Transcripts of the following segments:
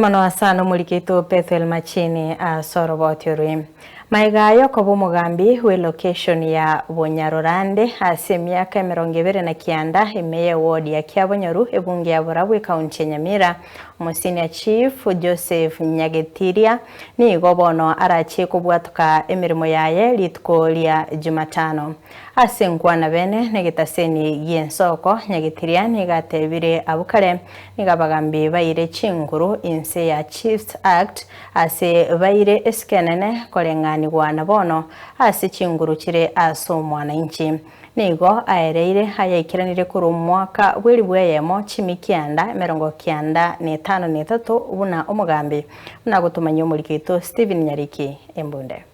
Mono ase omorikito Bethuel Machini ase oroboti orwe. Magega aye okoba omogambi bw'elocation ya Bonyarorande ase emiaka 29 ime y'eward ya Kiabonyoru ebunge ya Borabu ekaunti ya Nyamira, Omosenior Chief Joseph Nyagetiria nigo bono arachie kobwatoka emeremo yaye rituko ria Jumatano. Ase enkwana bene negetaseni gi'ensoko, Nyagetiria nigo atebire abwo kare Nigo abagambi baire chinguru inse ya Chiefs Act ase baire esiko enene koreng'anigwa na bono ase chinguru chire ase omwananchi. Nigo aereire ayaikeranire korwa omwaka bw'elibu eyemo chimi kianda 93 buna omogambi, buna agotomanyia omoriki oito Stephen Nyariki Embunde.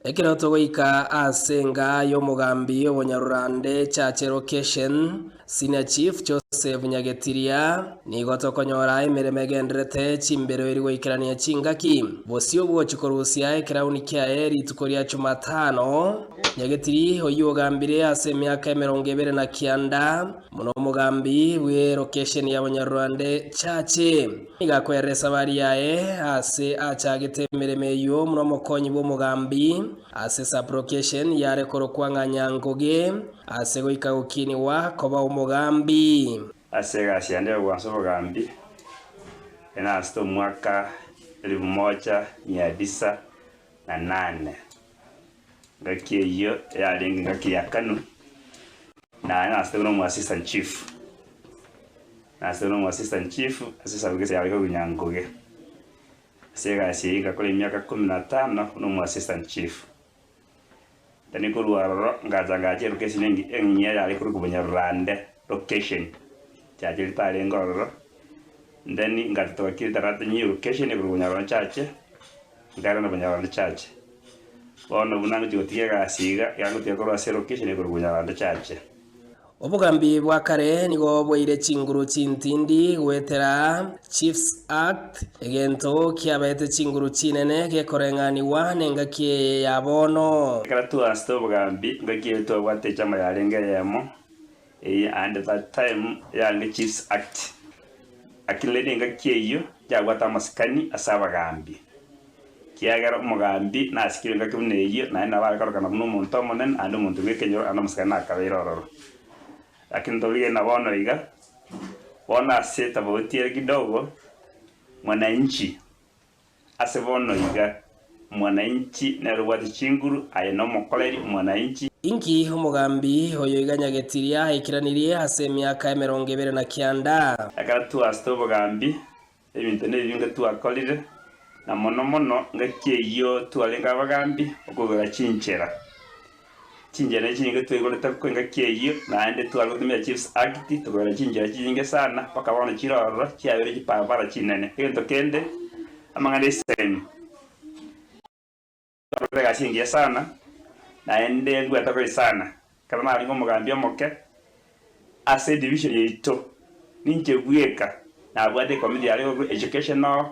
Ekero togoika ase enga y'omogambi obonyarurande Chache Location, Senior Chief Joseph Nyagetiria, nigo tokonyora emeremo egendererete chimbero eri goikerania chingaki. Bosio bwochi korusia ekerauni kiaye rituko ria Chumatano, Nyagetiri oyio ogambire ase emiaka 29, Buna omogambi bw'elokesheni ya Banyarwande Chache nigo akoerera esabari yaye ase achagete emeremo eyio buna omokonyi bw'omogambi ase sub-location yare korokwa ng'a Nyangoge ase goika gokinigwa koba omogambi. Ase egasi yane y'ogwansa obogambi, enasete omwaka elifu moja mia tisa na nane. Engaki eyio yarenge engaki ya Kanu, naye nasete buna omo assistant chief, nasete buna omo assistant chief ase esabugeso ya Gĩkũyũ Nyangoge. Ase egasi eyio ngakora emiaka kumi na tano buna omo assistant chief. Then korwa ororo ngacha ngacha elocation engi eng'ia yare korokwa Bonyarurande location, chache ritarenge ororo, then ngacha togakira etarata new location ekorokwa Bonyarurande chache, nkairana Bonyarurande chache. Bono buna ngochia gotiga egasi iga, iga ngotiga korwa ase elocation ekorokwa Bonyarurande chache. Obogambi bwa kare nigo bwaire chinguru chintindi goetera Chiefs Act, egento kiabaete chinguru chinene gekoreng'anigwa nengaki eye ya bono. Ekero twaasete obogambi, engaki eye twabwate echama yarenge eyemo, eye and that time yarenge Chiefs Act. Lakini rende engaki eyio yabwate amasikani ase abagambi, Ekiagera omogambi nasikire engaki buna eyio, naende nabo are korokana buna omonto omonene, naende omonto bw'ekenyoro, naende omosikani nakabeire ororo. Lakini torigena bono iga, bono ase etofauti ere kidogo, mwananchi ase bono iga, mwananchi nere obwate chinguru, aye nomokoreri omwananchi. Inki omogambi oyo iga Nyagetiria aikeranirie ase emiaka 29? Ekero twasete obogambi, Ebinto nebinge twakorire, na mono mono ngaki eyio twarenge abagambi okogora chinchera. Chinchera ne chinyinge twaigorete ko engaki eyio, naende tware gotumia Chiefs Act tokagora chinchera chinyinge sana mpaka bono chire ororo chiabeire chiparapara chinene. Egento kende, amang'ana esemi. Twakorire egasi engiya sana, naende ngwetagore sana. Ekero narenge omogambi omoke ase edivision yaito, ninche bweka nabwate ecommittee yare korokwa educational,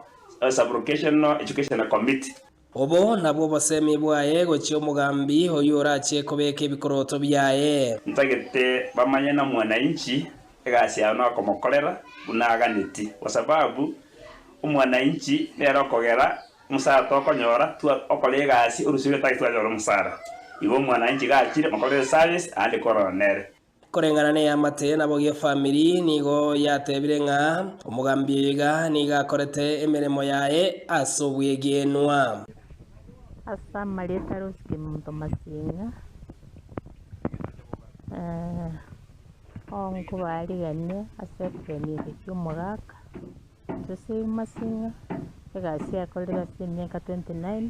sub-locational educational committee. Obo nabwo obosemi bwaye gochia omogambi oyio orache kobeka ebikoroto biaye. Ntagete bamanye na mwananchi egasi yao nokomokorera buna aganeti, kwa sababu omwananchi nere okogera Omosaara tokonyora, twa okora egasi orusia ogetari twanyora omosaara. Igo omwananchi gachire mokorere service aande korora nere. Koreng'ana neamate nabo gi'efamiri nigo yatebire ng'a omogambi oyo iga nigo akorete emeremo yaye ase obwegenwa. Ase amarieta Rose Kemunto Masinga, onkobarigania ase ekegeni eke kia omogaka. Joseph Masinga, egasi akorire ase emiaka 29,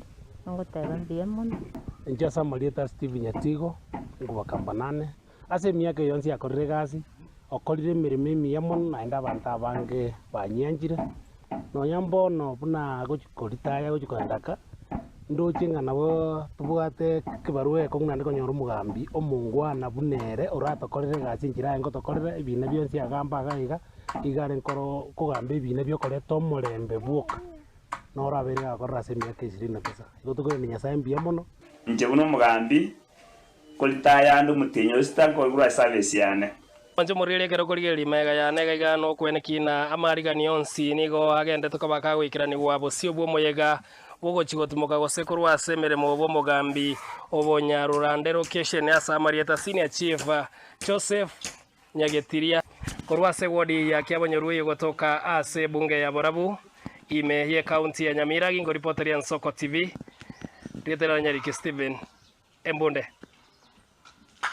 ngoteba mbuya mono. Inche ase amarieta a Steve Nyatigo, nkobakamba nane, ase emiaka eye yonsi akorire egasi, okorire emeremo emiya mono naende abanto abange banyianchire, nonya mbono buna agochi koritaya agochi kogenda ka, ndoche ng'a nabo tobwate ekebarua ekong'u naende konyora omogambi omongwana buna ere oratokorere egasi enchera aye ngotokorera ebina bionsi agamba iga iga. Iga are nkoro kogamba ebiina bi'okoreta omorembe bwoka, noro abeire gakorera ase emiaka ishirini na tisa. Igo tokoirania Nyasae mbuya mono. Inche buna omogambi, koritaya ande omotienyi o sita nkoigurwa ase service yane. Inche omorweri ekero okorigereria magega yane iga iga nokweneki na amarigani onsi nigo agendete koba kagoikeranigwa bosio bw'omoyega bw'ogochia gotimoka gose korwa ase emeremo bw'omogambi obonyarurande location ase amarieta Senior Chief Joseph Nyagetiria. Korwa ase ewodi ya Kiabonyoru gotoka ase ebunge ya Borabu ime y'ecounty ya Nyamira gingoripoteria Nsoko TV, rieta riane Nyariki Stephen Embunde.